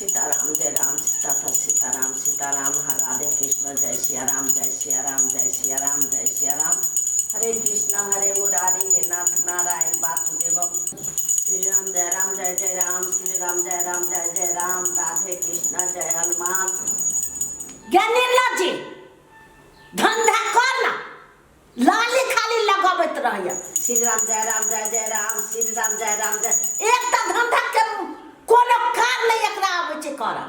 सीताराम जय राम सीता सीताराम सीताराम राधे कृष्ण जय सिया राम जय सिया राम जय सिया राम जय सिया राम हरे कृष्ण हरे मुरारी हे नाथ नारायण वासुदेव श्री राम जय राम जय जय राम श्री राम जय राम जय जय राम राधे कृष्ण जय हनुमान। गे निर्लज्जी, धंधा कर ना, लाली खाली लगबैत रहैया। श्री राम जय राम जय जय राम श्री राम जय राम जय। एकटा धंधा के कोनो काम नहि एकरा आबै छै करऽ,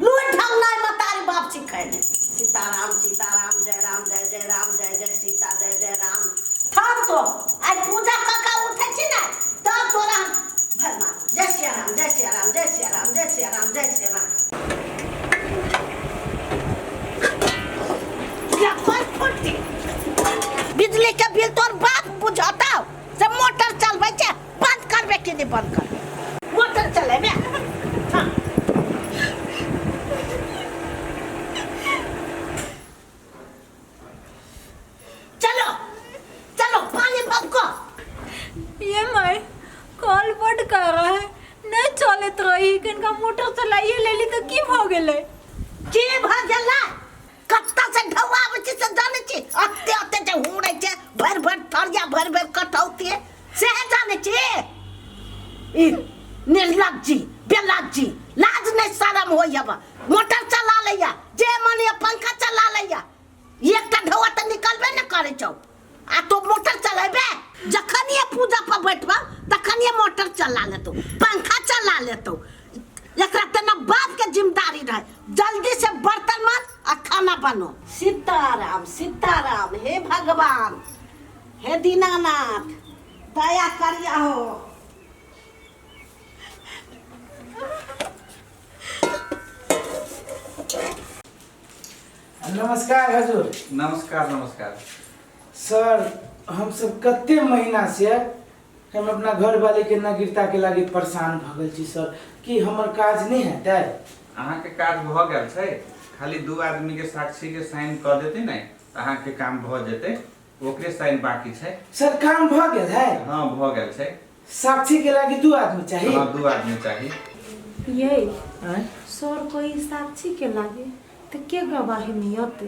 लूरि ढंग नहि मतारी बाप सिखेने। सीताराम सीताराम जय राम जय जय राम जय जय सीता जय जय राम। थम तो आइ पूजा कऽ कऽ उठै छी ने तब तोरा हम भगवान जय सिया राम जय सिया राम जय सिया राम जय सिया राम जय सिया राम। बिजली के बिल तोर बाप बुझताौ से मोटर चलबै छै, बंद करबे कि नहि बंद करबे? मोटर चलेबे। हाँ। चलो चलो पानी भरको। ये माय कॉल बड कर रहा है, नहीं चलत रही, किनका मोटर चलाइए लेली तो की भ गेलै? की भ गेलै? कत्ता से ढौआबै छी से जानै छी? अत्ते अत्ते जे हुड़ै छै, भरि भरि थरिया भरि भरि कटौती से जानै छी? ई निर्लज्जी बेलज्जी, लाज नहि शरम होइया, मोटर चला लैया जे मन या पंखा चला लैया। एकटा ढौआ तऽ निकलबे ने करै छौ आ तो मोटर चलेबे। जखन ये पूजा पर बैठबा तखन ये मोटर चला लेतो, पंखा चला लेतो। एकरा तेना बाप के जिम्मेदारी रहे, जल्दी से बर्तन माज आ खाना बनो। सीताराम सीताराम, हे भगवान, हे दीनानाथ, दया करिया हो। नमस्कार हजुर। नमस्कार नमस्कार सर। हम सब कते महीना से हम अपना घर वाले के नगीरता के लागी परेशान भ गेल छी सर, कि हमर काज नहीं हेतै? अहाँके काज भऽ गेल छै, खाली दू आदमी के साक्षी के साइन कऽ देतै ने तऽ अहाँके काम भऽ जेतै, ओकरे साइन बाकी छै। सर काम भऽ गेल है? हाँ भऽ गेल छै। साक्षी के लागी दू आदमी चाहिए? हाँ दू आदमी चाहिए। ये आँय? सर कोई साक्षी के लागे तो के गवाही मियते?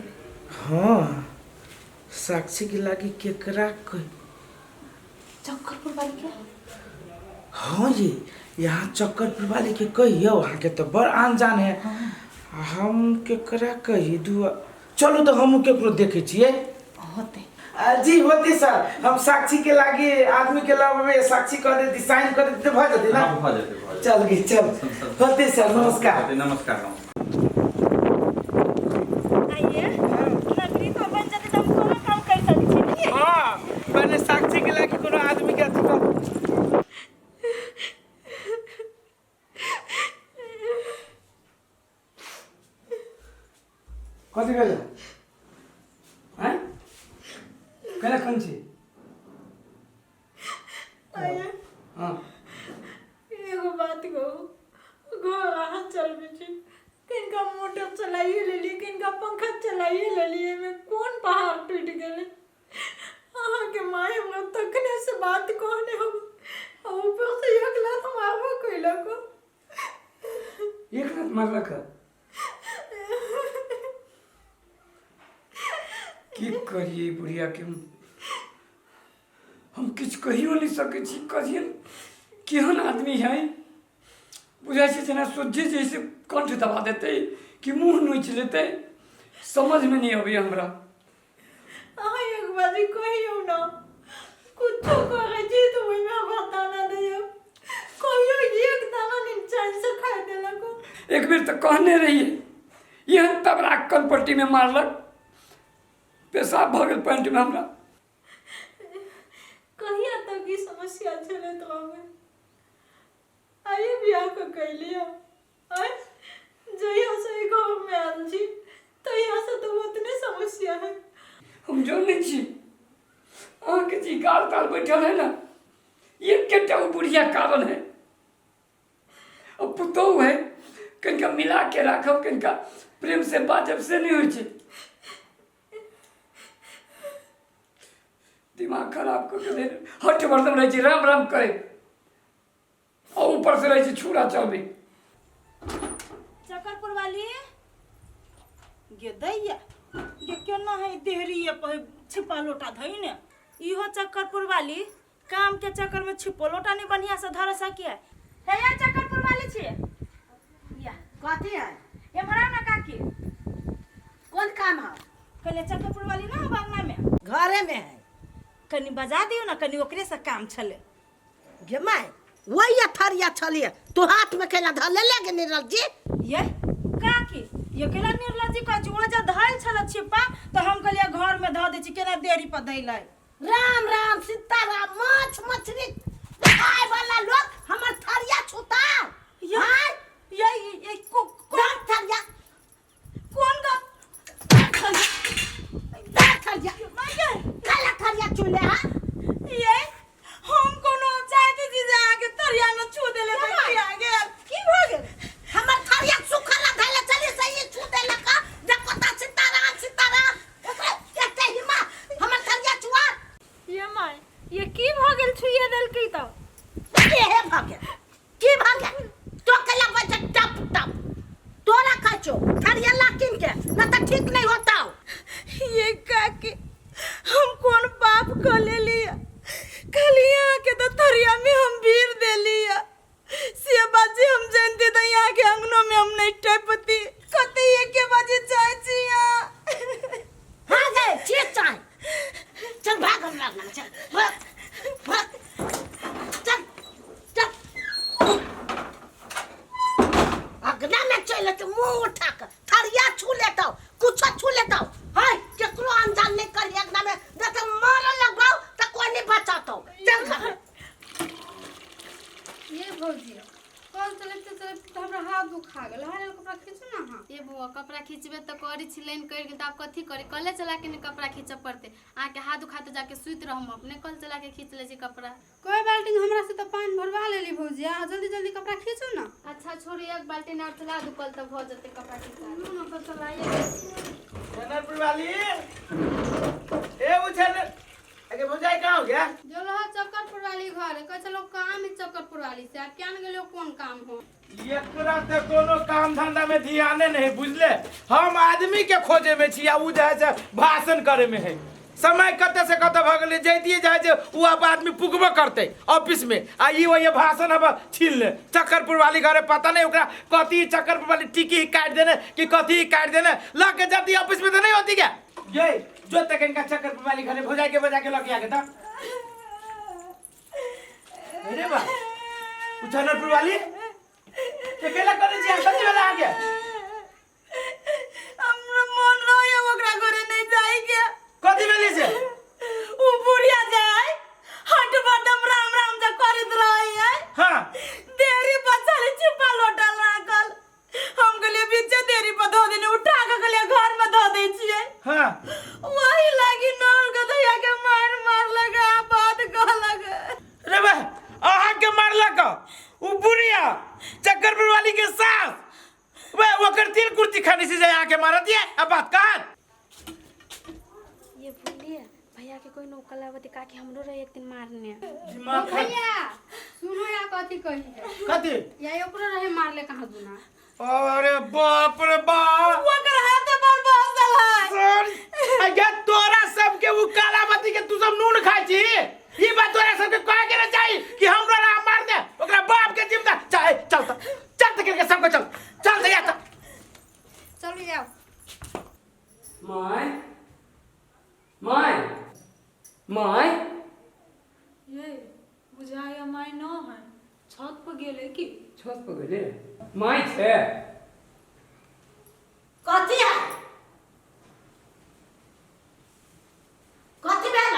हाँ साक्षी के लागी केकरा कह चक्कर पर वाली के? हाँ ये यहाँ चक्कर पर वाली के कहियो, अहाँ के तो बड़ अनजान है। हाँ। हम केकरा कही दू, चलू तो हम केकरो देखे छियै। होते जी होते सर, हम साक्षी के लागी आदमी के लबे साक्षी कर देती, साइन कर देती तो भ जेतै ना? हाँ, भ जेतै, भ जेतै। चल गई चल। होते सर नमस्कार। होते, नमस्कार नमस्कार। आइए नगरी तो बन जाते तो हम कोनो काम कर सकै छी नहीं? हाँ पहले साक्षी के लागी कोनो आदमी के अथी कर। कथी भेल? आँय, केना खन छी? हाँ एगो बात कहू, घर अहाँ चलबै छी, किनका मोटर चलाइए लेलियै, किनका पंखा चलाइए लेलियै, एहिमे कोन पहाड़ टूटि गेलै? अहाँके माय हमरा तखने से बात कहने हो आ ऊपर से एक लात मारबो कैलक। एक लात मारलक? की करिए बुढ़िया के, हम किछु कहियो नहि सकै छी। कहियन केहन आदमी है, बुझाइ छै जेना सोझे जे से कंठ दबा देतै कि मुँह नोचि लेतै, समझमे नहि अबैए हमरा। अहाँ एक बारी कहियौ ने, कुछो करै छी तऽ ओहिमे हमरा ताना दैयौ, कहियो एक दाना नहि चैनसँ खाइ देलक। एक बेर तऽ कहने रहियै, एहन तबरा कनपट्टीमे मारलक, पेशाब भऽ गेल पैंटमे हमरा। कहिया तक ई समस्या झेलैत रहबै? आइए बियाह कऽ कैली हम, आँय? जहिया से एहि घरमे आयल छी तहिया से तऽ ओतने समस्या है। हम जानै छी अहाँके जे गाल ताल बैठल है ने, एकेटा ओ बुढ़िया कारण है। अब पुतोहु है, कनिका मिला के राखब, कनिका प्रेम से बाजब, से नहि होइ छै। दिमाग खराब कऽ के देने, हट बर्तन रहै छै राम राम करे आ ऊपर से रहै छै छुरा चलबै। चकरपुर वाली गे दैया गे केना है देहरी पे छिपा लोटा धई ने इहो चक्करपुर वाली काम के चक्कर में छिपो लोटा नहीं बढ़िया से धर सकिए हे या चक्करपुर वाली छिए या कथी है एम्हर आउ ना काकी कोन काम है कहले चक्करपुर वाली ना बंगला में घरे में है कनी बजा दियो ना कनी ओकरे से काम छले गे माय वही थरिया छलिए तू हाथ में केला धर ले ले गे निरल जी ये काकी ये केला निर्लज्जी कहै छी वहाँ जब धैल छल छिपा तऽ हम कहलियै घर में धऽ दै छी केना देरी पर धैलै राम राम सीताराम माछ मछली खाए वाला लोग हमर थरिया छूता ये ये ये कोन थरिया कोन गप थरिया थरिया काला थरिया चूले हा ये हम कोनो चाहते छी जे अहाँके तरिया में छू देले तऽ की आ गेल की भऽ गेल हमर थरिया सुखल धैले चली सही छू देलक जे कता सीताराम सीताराम ओकरा एते हिम्मा हमर थरिया छुआ ये माय ये की भऽ गेल छुइए देलकै तऽ के हे भऽ गेल की भऽ गेल तो कैला बच्चा टप टप तोरा कहै छौ थरिया ला कीन के न तऽ ठीक नहीं होता ये काकी हम कोन पाप कऽ लेलियै खाली अहाँके तऽ थरिया में हम भीड़ देलियै से बाजी हम जानते तऽ यहाँ के अंगनो में हम नहीं टपती कते एके बाजी चाहे छी यहाँ हाँ गए चीज चाहे चल भाग हमरा अंगना में चल भाग भाग चल चल अगना में चल तो मुंह उठा के थरिया छू लेता कुछ छू लेता हाय केकरो अनजान नहीं करी अगना में नहीं तो मारे लगबाओ तो कोई नहीं बचातो चल घर ये भौजी कल चलैते चलैते तऽ हमरा हाथ दुखा गेल हाल कपड़ा खींचू ने अहाँ ये बौआ कपड़ा खींचबे तऽ करी छिलैन करि गेल तऽ आब कथी करी कले चला के ने कपड़ा खींचऽ पड़तै अहाँके हाथ दुखाते जाके सुति रहम अपने कल चला के खींच लै छी कपड़ा कोई बाल्टी हमरा से तऽ पानि भरवा लेली भौजी अहाँ जल्दी जल्दी कपड़ा खींचू ने अच्छा छोड़ू एक बाल्टी आओर चला दू कल तऽ भऽ जेतै कपड़ा खींचा चलू ने तऽ चलाइए दै छी। चनरपुर वाली ए वो चनर अरे भौजाई कहाँ हो गया जो रहा चक्करपुर वाली घर कहै छलो काम है चक्करपुर वाली से आब क्या ने गेलियो कोन काम हो एकरा ते कोनो काम धंधा में ध्याने नहीं बुझले हम आदमी के खोजे में छी आ उ जे है से भाषण करे में है समय कते से कते भऽ गेलै जैतिए जे है से उ अब आदमी पुगबो करतै ऑफिस में आ ई वही भाषण अब छीन ले चक्करपुर वाली घरे पता नहीं ओकरा कथी चक्करपुर वाली टिकी ही काट देने कि कथी ही काट देने लग के जाती ऑफिस में तो नहीं होती क्या ये जो तक इनका चक्कर वाली घरे भौजाई के बजा के लग के आ गया अरे बा उ चनरपुर वाली अकेला करे छी कथी वाला आ गया हमरा मन रहे ओकरा घरे नहीं जाए के कथी भेली से उ बुढ़िया जाए हट बदम राम राम जा करत रहे है हां देरी बचल छिपा लोटा लागल हम कहलिए बीचे देरी पर धो देने उठा के कहलिए घर में धो दै छियै हाँ वही लागी नौर के दैया के मार मार लगा बात कहलक रे बा अहाँ के मारलक उ बुढ़िया चक्करपुर वाली के सास वे ओकर तीन कुर्ती खाने से जाय अहाँ के मारत ये अब बात कहत ये बोलिए भैया के कोई नौकर लाबते का कि हमरो रहे एक दिन मारने ओ भैया सुनो या कथी कही है कथी या ओकरो रहे मारले कहाँ दुना अरे बाप रे बाप ओकर हाथ पर बसल है सर अगे तोरा सबके उ कालामती के तू सब नून खाइ छी ई बात तोरा सबके कहे के ना चाही कि हमरा राम मार दे ओकरा बाप के जिम्दा चाहे चल त चल त के सबके चल चल त या त चलू जाओ my my my ये बुझाया माय न है छत पर गेलै की छत पर गेलै my छै कथी है कथी भेल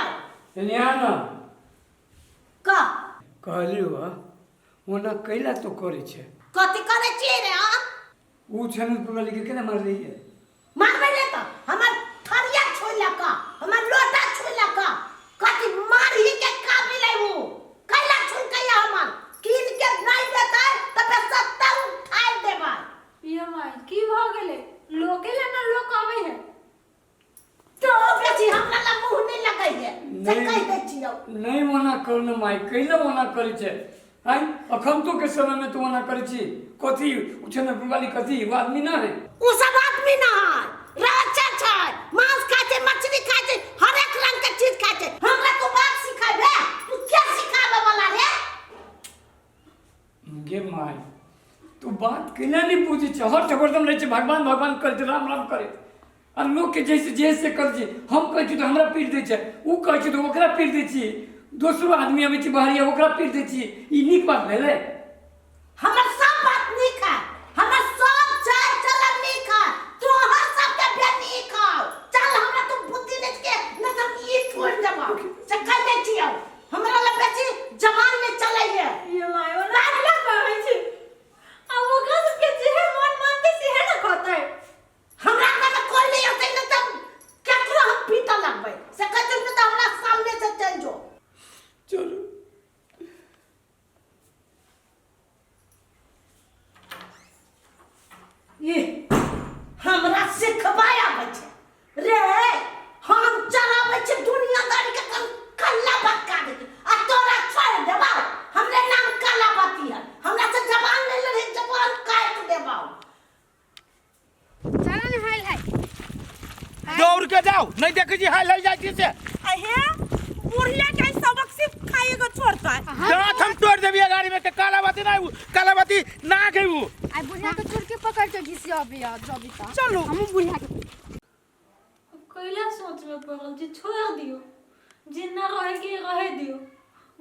एने आ न कह कहलियो ओना कैला तो करै छै कथी करै छियै रे आ उ छनपुर वाली के केना मारलियै मारबै ने तऽ हमर थरिया छुलक हमर लोटा छुलक कथी मारही के काबिल है उ कैला छुलकै हमर कीन के नहीं देतै तऽ फेर सत्ता उठाइ देबै ये माय की भऽ गेलै लोके ले ना लोक आबै है तो बेसी हमरा लग मुँह नहीं लगै है से कहि दै छियौ नहि ओना करू ने माय कैला ओना करै छै आँय अखन के समय में तू ओना करै छी कथी उछन वाली कथी ओ आदमी ना है उ सब आदमी ना है राक्षस छै मांस खाय छै मछली खाय छै हर एक रंग के चीज खाय छै हमरा तू बात सिखाबे तू क्या सिखाबे वाला रे गे माय तू बात केना नहि बुझै छै हर हरदम रहै छै भगवान भगवान करैत राम राम करैत आ लोकके जैसे जैसे करै छै हम कहै छी तऽ हमरा पीट दै छै ओ कहै छै तऽ ओकरा पीट दै छी दोसरो आदमी अबै छै बाहरिया ओकरा पीट दै छी ई नीक बात भेलै हमर सब बात नीक है हमर सब चाल चलन नीक है तोहर सबके बे नीक है चल हमरा तू बुद्धि नहीं के न त ई छोड़ देबा से कह दै छियौ हमरा लग बेसी जवान नहीं चलै है ये my ओना हमरा कहै छै आ ओकरा सबके जेहे मन मानतै सेहे ने कहतै हमरा अंगना में कोई नहीं होते न तब केकरो हम पीटा लगबै से कह दे त हमरा सामने से चल जो चलू ई हमरा सिखबाय आबै छै रे हम चलाबै छै दुनियादारी के कम कल्ला बक्का दे आ तोरा छोड़ देबा हमरे नाम काला बाती है हमरा से जबान ले ले जबान काट देबा चलो ने हाय हाय दौड़ के जाओ नहीं देखे छी हाय लग जाइ छी से अहे बुढ़िया के सबक सिर्फ खाइए को छोड़ता है दांत हम तोड़ देबिए गाड़ी में के कालाबाती ना उ कालाबाती ना के उ आई बुढ़िया के चोर के पकड़ के घिसिया अभी आ जबी ता चलू। हम बुढ़िया के अब कैला सोच में पड़ल जे छोड़ दियो जे ना रहे के रहे दियो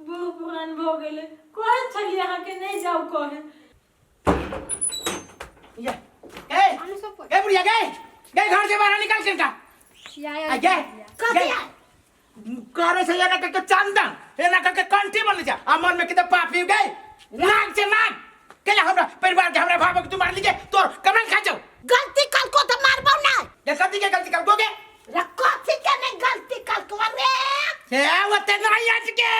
बूढ़ पुरान भऽ गेलै कहै छलियै अहाँके नहि जाउ कहे ये ए ए बुढ़िया गए गए घर से बाहर निकाल के इनका या आ गए कथी गए करे से एना करके चंदन एना करके कंठी बन जा आ मन में किते पापी गए नाक से नाक केला हमरा परिवार के हमरा भाव के तू मार लीजे तोर कमल खा जाओ गलती कल को तो मारबो ना ये कथी के गलती कर गोगे रे कथी के नहीं गलती कल को रे ए ओते नहीं आज के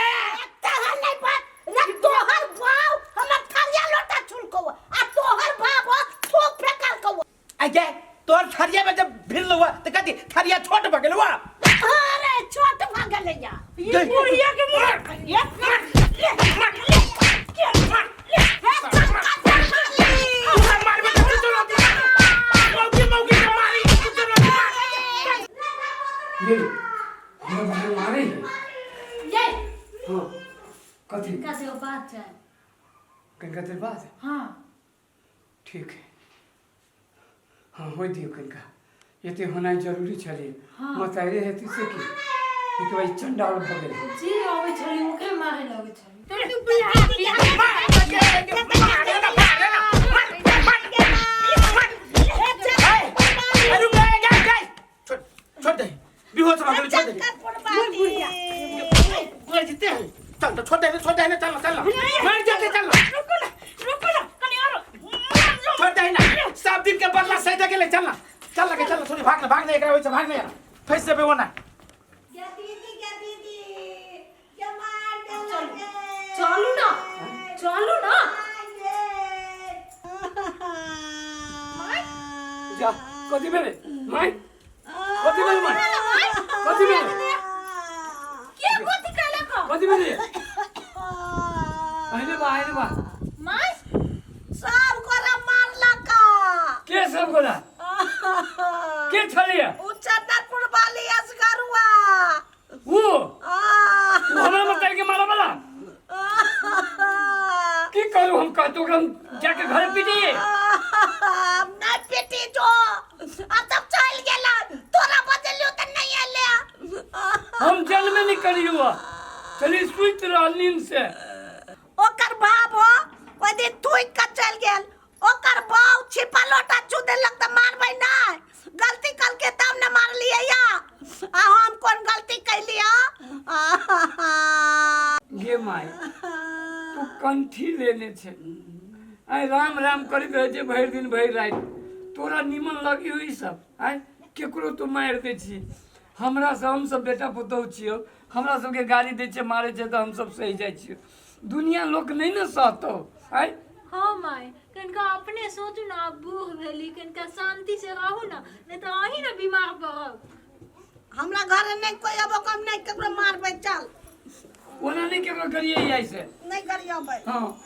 तहर नहीं बात रे तोहर बाप हमर थरिया लोटा छुलको आ तोहर बाप थूक फेकल को आ गे तोर थरिया में जब भिल हुआ तो कथी थरिया छोट भ गेल हुआ अरे छोट भ गेलै या ये बुढ़िया के मुंह ये ले ले ले ले ये हमरा घर मारे है ये हाँ कथी किनका से बात छै कनिका देर बाद हाँ ठीक है हाँ हो दियौ कनिका एते होनाइ जरूरी छलै हाँ। मतारे हेतै से की एक बार चंडाल भऽ गेल जे अबै छलै ओकरे मारे लगै छलै छोड़ दे बेहोश भऽ गेल छोड़ दे गोर जीते हैं चल तो छोड़ दे छोड़ दे चल चल मर जाते चल रुको ना रुको ना कनी आरो छोड़ दे ना सब दिन के बदला सही दे गेले चल ना चल लगे चल छोड़ी भाग ना भाग ना एकरा होई छै भाग ना यार फंस जेबे ओना चलू ना चलू ना जा कथी भेलै माय कथी भेलै माय कथी भेलै के कथी कहलक कथी भेलै अहिले बा अहिले बा माय सब गोरा मारलक के सब गोरा के छलैया उ चंदनपुर वाली असगरुआ वो वो हमरा मतारी के मारा वाला की करू हम कहतो ओकरा हम जाके घर पीटिए नहीं पीटी जो अब तब चल गेला तोरा बदलियो त नहीं आले हम जन्मे नहीं करियो चली सुति रहल नींद से ओकर बाप हो ओहि दिन थूक के चल गेल ओकर बाप छिपा लोटा छू देलक त मारबै नहीं गलती कल के तब न मारलियै या आ हम कोन गलती कैलियै गे माय तू कंठी लेने छै आइ राम राम करैत रहै छै भरि दिन भरि राति तोरा निमन लगी ई सब आइ केकरो तू मारि दै छी हमरा सब हमसब बेटा पुतहु छियौ हमरा सबके गाली दै छै मारै छै तऽ हमसब सहि जाइ छियौ दुनिया लोक नहि ने सहतौ आइ हाँ माय कनिका अपने सोचू ना आब बूढ़ भेली कनिका शांति से रहू ना नहीं तो अहीं ना बीमार पड़ब हमरा घरे नहीं कोई अबो कम नहीं केकरो मारबै चल ओना नहि केकरो करिए ऐसे। नहीं करियो भाई। हाँ।